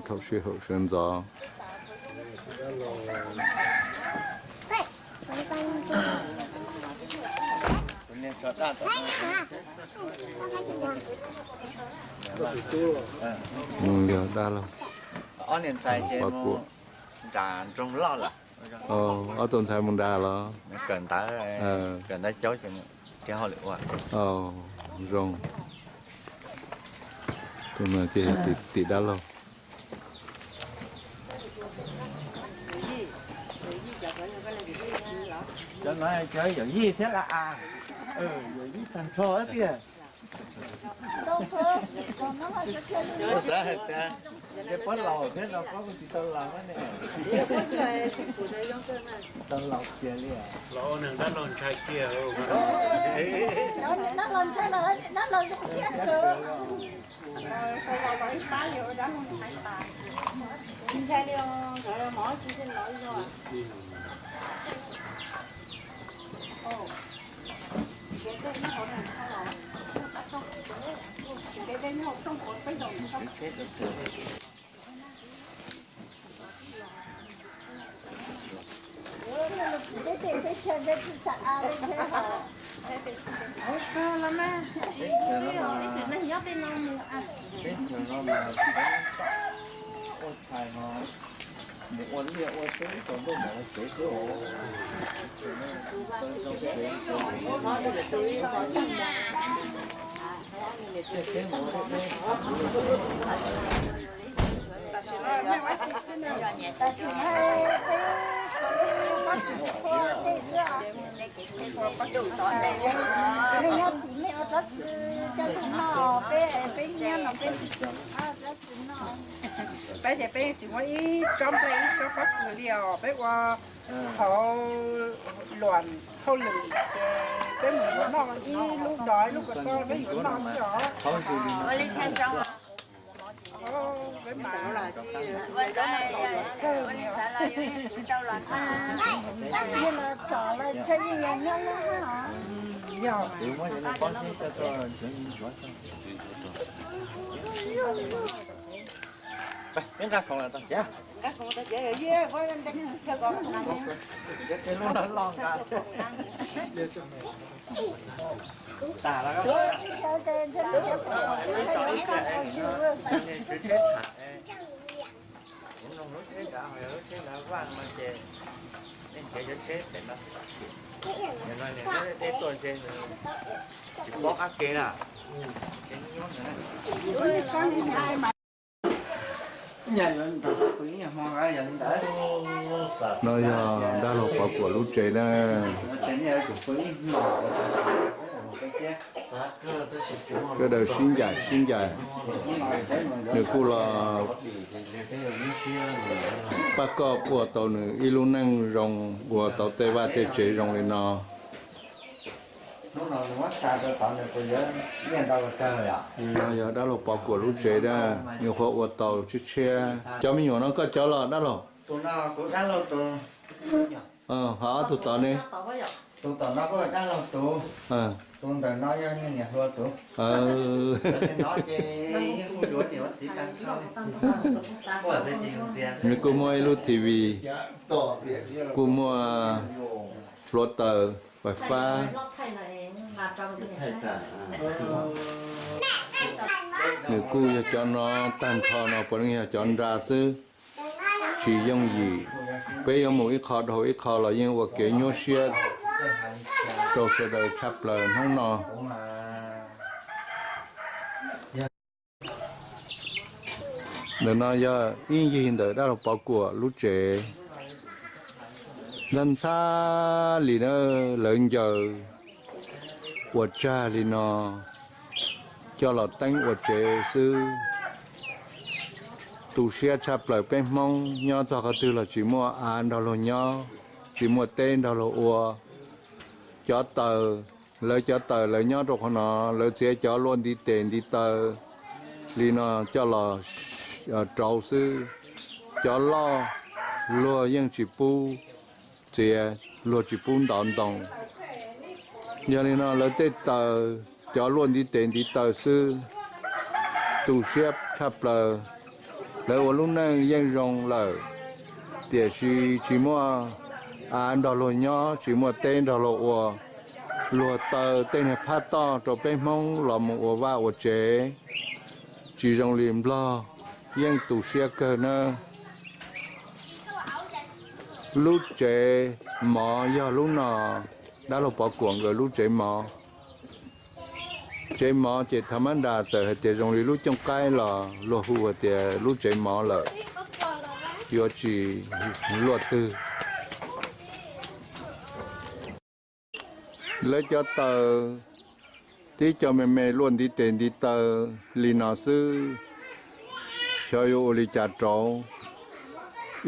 Thaum sij hawm sawv ntxov. Mus yog dab laug. Ob niam ntxhais ces mus nram nroog loj lawm. Ob tug ntxhais mus nrad los? Kawm ntawv, kawm ntawv caub ces mus thiab hauj lwm ua. Zoo. Tus no ces yog tim dab laug. Cov no cov yawm yij thiab las as, yawm yij tag nrho tiag. Xav hais tias, ces pab laus thiab no pab kuj tsis tau laus ne. Tau laus kiag li. Los ua neeg dab laug ntshai kiag. Dab laug ntshai, dab laug zoo siab kawg. Ntshai li, mov tsis los. Tam sim no peb, peb nyob tim nej ua tsob txwv coj tuaj noj, peb, peb nyob no peb tsis tsis ua tsob txwv noj. Peb ces peb tsis muaj ib tsob nplej ib tsob pob kws li os, peb ua hauv luam hauj lwm ces peb mus noj ib lub dos ib lub kua txob peb yuav noj xwb os. No yog dab laug Pov Kuam lub tsev na. Sawv daws sib ncaim sib ncaim. Nws kuj los pab koj ua tau nws ib lub neej zoo, ua tau tej vaj tej tsev zoo li no. No yog dab laug Pov Kuam lub tsev na, nyuam qhuav ua tau tshiab tshiab. Cov me nyuam no koj cov los dab laug? Ho ob tug tod ne? Nws kuj muaj ib lub T V, kuj muaj hluav taws, fais fab. Nws kuj yog cov no tag nrho no puav leej yog cov nra xwb, tsis yooj yim. Peb yuav mus ib qho dhau ib qho los yeej ua kev nyuaj siab rau sawv daws tshaj plaws hnub no. Ntawm no yog ib ncig ntawm dab laug Pov Kuam lub tsev. Ntxhab ntxhab li na, lawv ncaws ua tsag li no coj los teeb ua tsev xwb. Tu siab tshaj plaws peb Hmoob, nyob txog qhov twg los tsis muaj av nrog luag nyob, tsis muaj teb nrog luag ua. Cov taws, lawv cov taws lawv nyob rau qhov no, lawv txiav cov luaj ntiv tes ntiv taw li no coj los rauv xwb. Cov loj luag yeej tsis pub txiav, luag tsis pub ntov ntoo. Yog li no lawv tej taws, cov luaj ntiv tes ntiv taw xwb, tu siab tshaj plaws. Lawv ua lub neej yeej zoo lawm, tiam sis tsis muaj av nrog luag nyob, tsis muaj teb nrog luag ua. Luag taw tej niag phab toj rau peb Hmoob los mus ua vaj ua tsev, tsis zoo li Nplog, yeej tu siab kawg nawb. Lub tsev mov yog lub no, dab laug Pov Kuam nkawd lub tsev mov. Tsev mov ces thav mab nras txawm hais tias zoo li lub cooj qaib los luag hu hais tias lub tsev mov lawm, yuav tsis luaj twg. Lawv cov taws tib co me me luaj ntiv tes ntiv taw li no xwb, xyov yuav ua li cas rauv,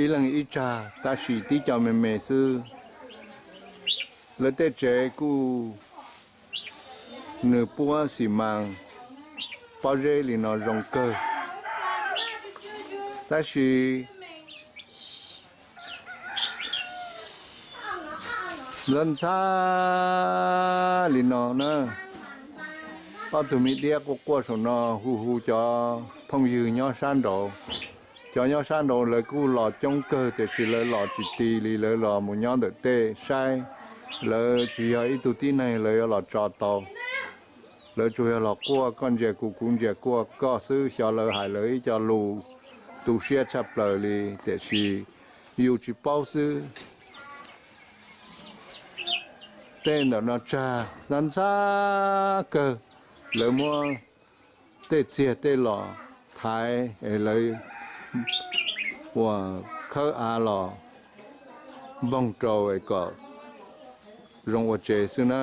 ib leeg ib tsag tab sis tib co me me xwb. Lawv tej tsev kuj nws puab xi mas pob zeb li no zoo kawg, tab sis ntxhab ntxhab li no na. Ob tug me diab quaj quaj saum no hu hu cov phooj ywg nyob sab nraud. Cov nyob sab nraud lawv kuj los coob kawg tiam sis lawv los tsis ti li, lawv los mus nyob ntawm tej saib. Lawv tsis yog ib tug tib neeg lawv yuav los tso tau. Lawv tsuas yog los quaj koj ntsia kuv kuv ntsia koj xwb, xyov lawv hais lawv ib co lus tu siab tshaj plaws li tiam sis yus tsis paub xwb. Tej ntawm no tsag ntxhab ntxhab kawg, lawv muab tej txiag tej los thaiv es lawv ua khawb av los npoog rau es kom zoo ua tsev xwb na.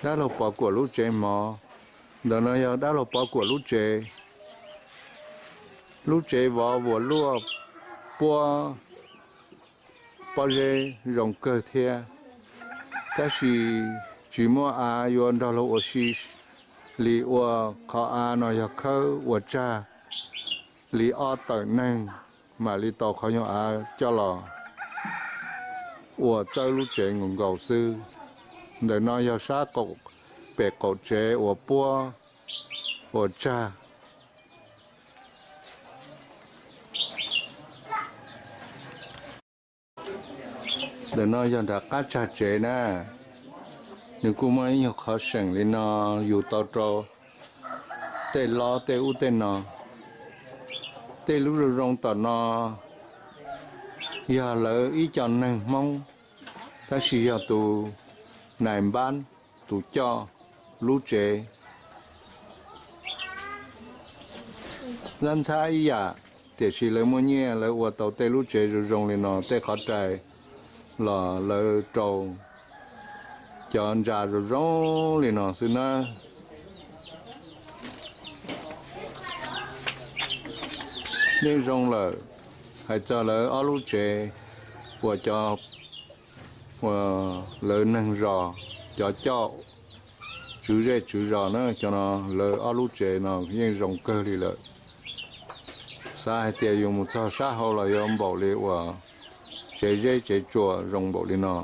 Dab laug Pov Kuam lub tsev mov, ntawm no yog dab laug Pov Kuam lub tsev. Lub tsev vov vuas luaj puab pob zeb zoo kawg thiab, tab sis tsis muaj av yuav nrog luag ua si li, ua qhov av no yog khawb ua tsag li ob tawm neeg mam li tau qhov nyuag av coj los ua txawb lub tsev nkaus nkaus xwb. Ntawm no yog sab qaum, pem qaum tsev uas puab ua tsag. Ntawm no yog nram qab tsag tsev na, nws kuj muaj ib nyuag qhov seem li no yug tau rau tej lob tej ub tej no. Tej lub zoo zoo tom no yog lawv ib co neeg Hmoob, tab sis yog tus nais npab tus coj lub tsev. Ntxhab ntxhab ib yam, tiam sis lawv muaj nyiaj lawv ua tau tej lub tsev zoo zoo li no, tej qhov rais los lawv rau cov ntsa zoo zoo li no xwb na. Yeej zoo lawm, hais txog lawv ob lub tsev uas cov uas lawv neeg zos, cov coj tswv zej tswv zos na, cov no lawv ob lub tsev no yeej zoo kawg li lawm. Xav hais tias yus mus txog sab hauv los yuav npaum li uas tsev zeb tsev tsua zoo npaum li no.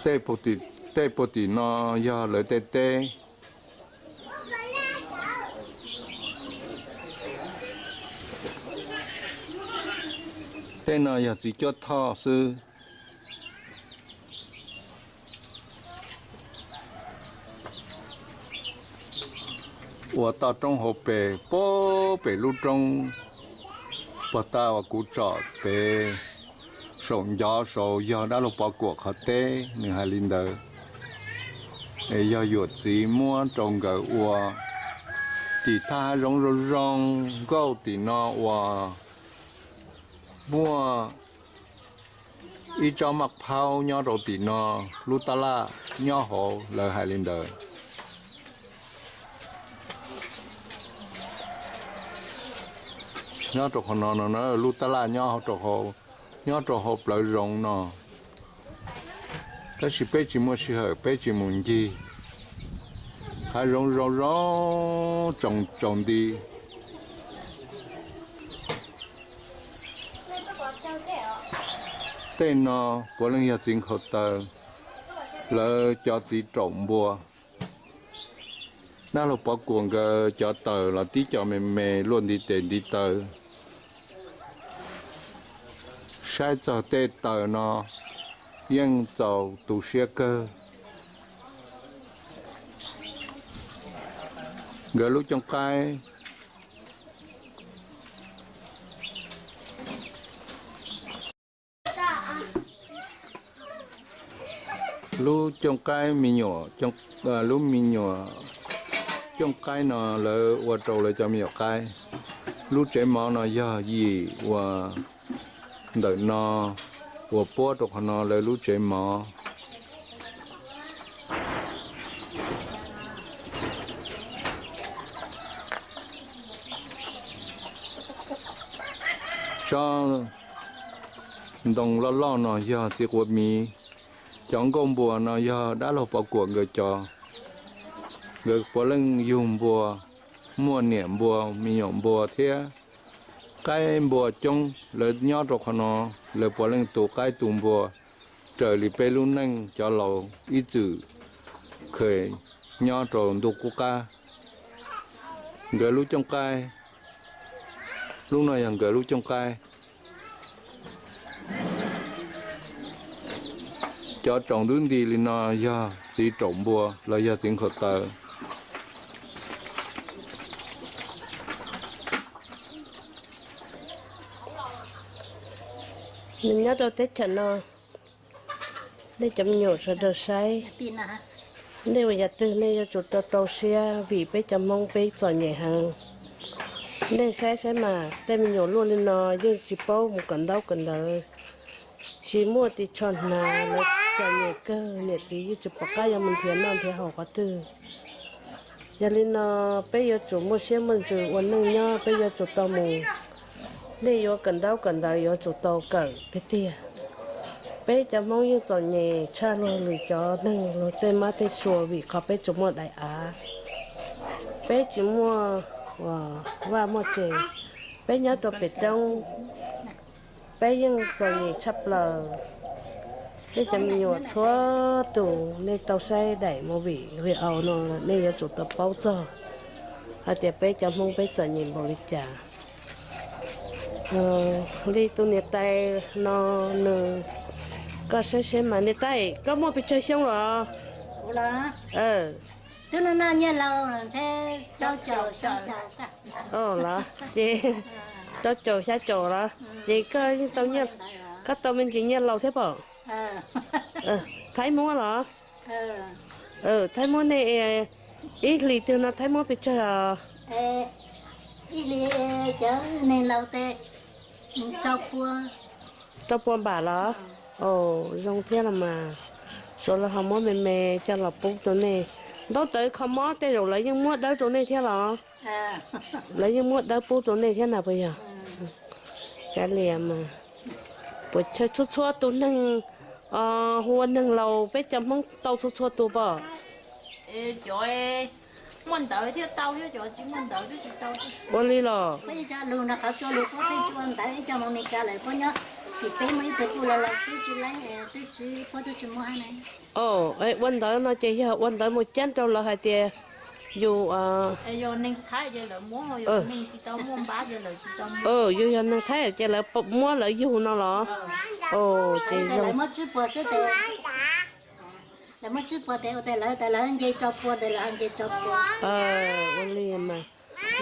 Tej puag tim no yog lawv tej teb. Tej no yog txiv cuab thoj xwb. Ua toj roob hauv pes, puag pem lub roob puag ta uas kuv tsom pem saum ncov saud yog dab laug Pov Kuam qhov teb, nws hais li ntawd. Es yog yuam txiv muab rau nkawd ua. Tim thaj hav zoov zoo zoo nkauj tim no uas muaj ib tsob maj phaub nyob rau tim no, lub tab laj nyob hauv, lawv hais li ntawd. Nyob rau qhov no no na, lub tab laj nyob rau hauv, nyob rau hauv plawv zoov no. Tab sis peb tsis muaj sij hawm peb tsis mus ncig. Hav zoov zoo zoo tsaus nti. Tej no puav leej yog txiv nkhaus taws, lawv cov txiv raum npua. Dab laug Pov Kuam nkawd cov taws los tib co me me luaj ntiv tes ntiv taw. Saib txog tej taws no yeej txaus tu siab kawg. Nkawd lub cooj qaib, lub cooj qaib me nyuam, lub me nyuam cooj qaib no lawv ua rau lawv cov me nyuam qaib. Lub tsev mov no yog yim uas ntawm no uas puab rau qhov no lawv lub tsev mov. Tsob ntoo loj loj no yog txiv quav miv. Cov nkauj npua no yog dab laug Pov Kuam nkawd cov. Nkawd puav leej yug npua, muaj niam npua, me nyuam npua thiab qaib npua coob. Lawv nyob rau qhov no, lawv puav leej tu qaib tu npua raws li peb lub neej cov laus ib txwm kheev nyob rau ntuj qub qab. Nkawd lub cooj qaib, lub no yog nkawd lub cooj qaib. Cov tsaus ntuj nti li no yog txiv raum npua los yog txiv nkhaus taws. Nws nyob rau teb chaws no, nej cov me nyuam sawv daws saib, nej ua yam twg nej yuav tsum rau rau siab vim peb cov Hmoob peb txom nyem heev. Nej saib saib mas tej me nyuam luaj li no yeej tsis paub mus kawm ntaub kawm ntawv, tsis muaj ris tsho hnav, lawv txom nyem kawg, niam txiv yeej tsis pom qab yuav mus nrhiav noj nrhiav haus qhov twg. Yog li no peb yuav tsum muaj siab muaj ntsws ua neej nyob, peb yuav tsum tau mus, nej yuav kawm ntaub kawm ntawv yuav tsum tau kawm tiag tiag. Peb cov Hmoob yeej txom nyem tshaj luag lwm cov neeg luag tej mab tej sua vim qhov peb tsis muaj daim av, peb tsis muaj vaj muaj tsev, peb nyob rau pem roob, peb yeej txom nyem tshaj plaws. Nej cov me nyuam txhua tus nej tau saib daim movie li no, nej yuav tsum tau paub txog hais tias peb cov Hmoob peb txom nyem npaum li cas. Li tus niam tais no nws, koj saib seb mas niam tais koj muaj pes tsawg xyoo los? Twb no nyiaj laus los, ces rau caum xya caum los? Ces koj yeej tau, koj tau me ntsis nyiaj laus thiab pom. Thaib muab los? Thaib muab nej, ib hlis twg no thaib muab pes tsawg? Rau pua npam los? Zoo thiab los mas, suav lawv ho muab me me coj los pub rau nej. Ntaub ntawv kho mob tej zaum lawv yeej muab dawb rau nej thiab los? Lawv yeej muab dawb pub rau nej thiab na puas yog? Kav liam mas, puas tsawg txhua txhua tus neeg, hu ua neeg laus peb cov Hmoob tau txhua txhua tus pom? Cov muaj ntawv thiaj tau thiab, cov tsis muaj ntawv thiaj tsis tau. Ua li los? Lus no qhov tsuas lus puab pheej tsis ua ntawv, ib co mus Amelikas lawm puab nyob, tsis peb muaj ib tug kuj los lawm twb tsis leej, twb tsis puab twb tsis muaj hab ne. Ua ntawv no ces yog ua ntawv mus cab rau lawv hais tias yus, yus yog neeg Thaib ces lawv muab lawv yug no los? Ces lawv muab tsib puas xwb tes, lawv muab tsib puas tes ua tes lawv tes lawv nce rau pua tes lawv nce rau pua. Ua li mas,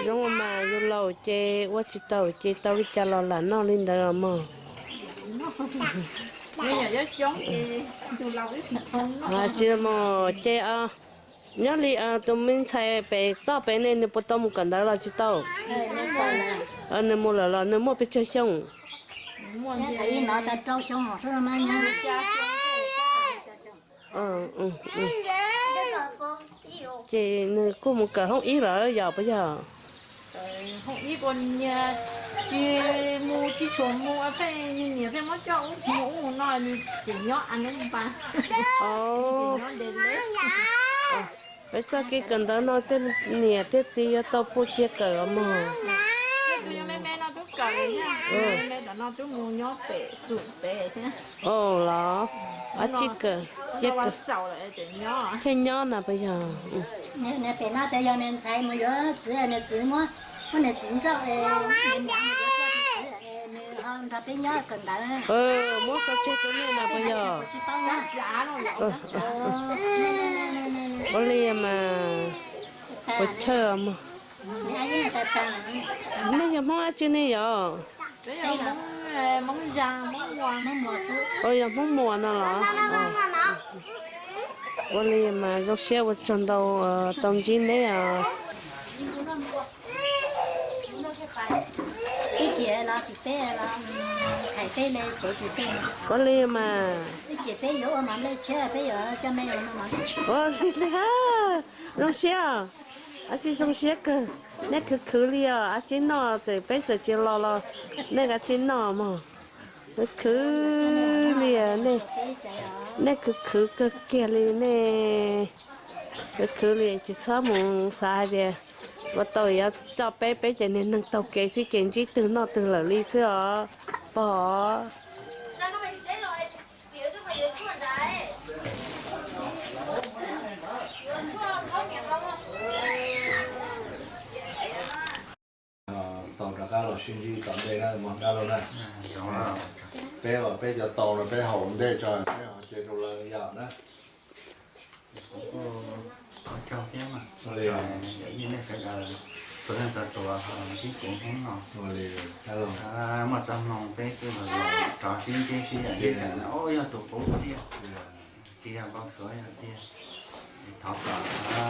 zoo mas yus laus ces ua tsis tau ces tau li cas los lam noj li ntawd os mog. Tsis mus ces nyob li tus me ntxhais pem toj pem ne nws puas tau mus kawm ntawv los tsis tau? Nws mus lawm los nws muaj pes tsawg xyoo? Ces nws kuj mus kawm hoob ib lawm yog puas yog? Peb txoj kev kawm ntawv no tej niam thiab txiv yuav tau pub cia kawm os mog. Ua los, ab tsi kawg, thiaj nyob na puas yog? Pem no tes yog niag ntxhais mus yuav txiv, niag txiv muab, muab niag txiv nrauj, nws ho nrog peb nyob kawm ntawv. Muab tso tseg rau nej na puas yog? Ua li mas puas chawj. Nej yog Hmoob dab tsi ne yom? Ua yog Hmoob Muas no los? Ua li mas zoo siab ua tsaug ntau tau ntsib neb os. Ua li mas. Zoo siab, ab tsi zoo siab kawg. Nej khwv khwv li os, ab tsi noj txawm peb txawm tsis los los nej kav tsij noj mog. Khwv khwv li, nej khwv khwv kawg kiag li, nej khwv khwv li tsis txhob mus xav hais tias ua tau yuav coj peb, peb ces niag neeg taug kev xwb ces ntsib twg noj twg lawm li xwb os. Pog. Tau rov qab los sib ntsib tom ntej na mog dab laug na. Peb los peb cov tau no peb haus ntej tso peb ho cia rau lawv yom na. Ua li, yog nej sawv daws tus leej tau tuav ho sib kuv Hmoob no, muaj txoj hmoo peb kuj los rov sib ntsib sib yam sib xeem na, yog tus qub tiag, tsis yog npau suav yog tiag. Thov kom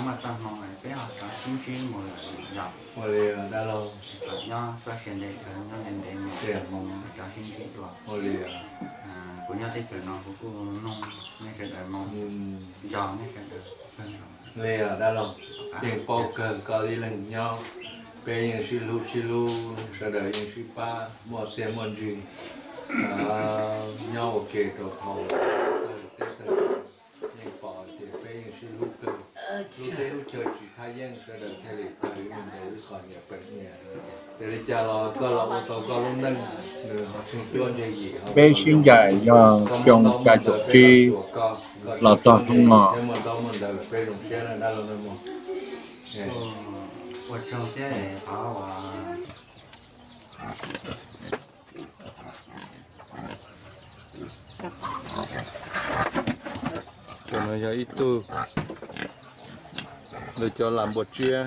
muaj txoj hmoo peb ho rov sib ntsib mus lawm yom. Ua li dab laug, kom nyob txoj sia ntev kawg, nyob ntev ntev mus rov sib ntsib dua. Ua li, kuv nyob teb chaws no kuv kuj mloog nej sawv daws moo, nco nej sawv daws kawg nkaus. Li dab laug, yeej paub kawg koj ib leeg nyob, peb yeej sib hlub sib hlub, sawv daws yeej sib pab muaj txiaj muaj ntsig, nyob ua ke rau thaum tawg teb tawg chaw. Yeej pom tias peb yeej sib hlub kawg, lub teb lub chaw tsis thaj yeeb sawv daws thiaj li tau ib me ntsis ib qho nyiam pem nyias. Ces li cas los koj los ua tau koj lub neej, nws ho tsheej cuab ntseg yim. Peb sib ncaim yog xyoo xya caum tsib los txog hnub no. Thiab muaj ntaub muaj ntawv peb zoo siab na dab laug na mog. Ua tsaug thiab qhov uas Tus no yog ib tug, lawv cov lam npua tsiab.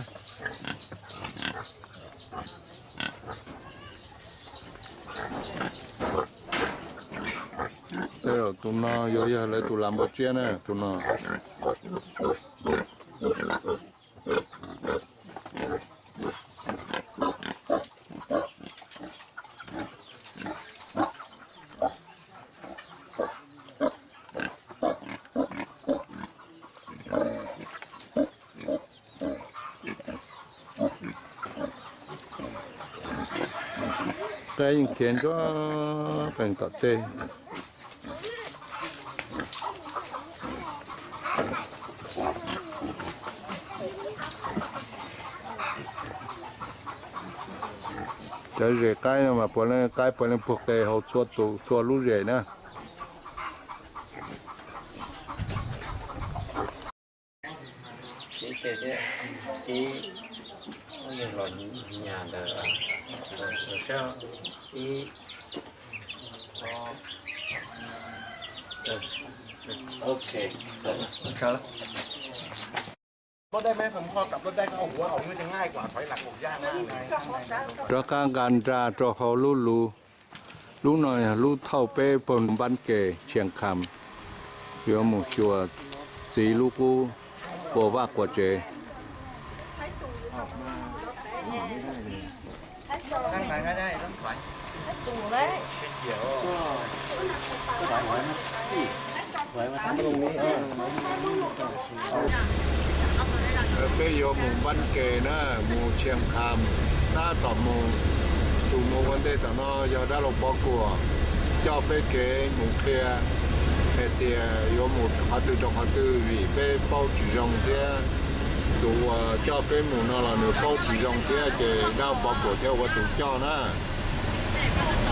Tej zaum tus no yuav yog lawv tus lam npua tsiab na, tus no. Qaib yeej khiav nrov qees tom tej. Cov zes qaib no mas puav leej qaib puav leej puag qe hauv txhua tus txhua lub zes na. Rov qab nqa nra rau hauv lub luv. Lub no yog lub thauj peb puag npab ke Tshias Kham, yuav mus xyuas txiv lub qub quas vaj quas tsev. Peb yuav mus npab ke na, mus Tshias Kham, tab tom mus. Tus mus ua ntej tom no yog dab laug Pov Kuam coj peb kev mus qhia hais tias yuav mus qhov twg rau qhov twg vim peb paub tsis zoo thiab. Tus uas coj peb mus no los nws paub tsis zoo thiab ces dab laug Pov Kuam thiaj ua tus coj na.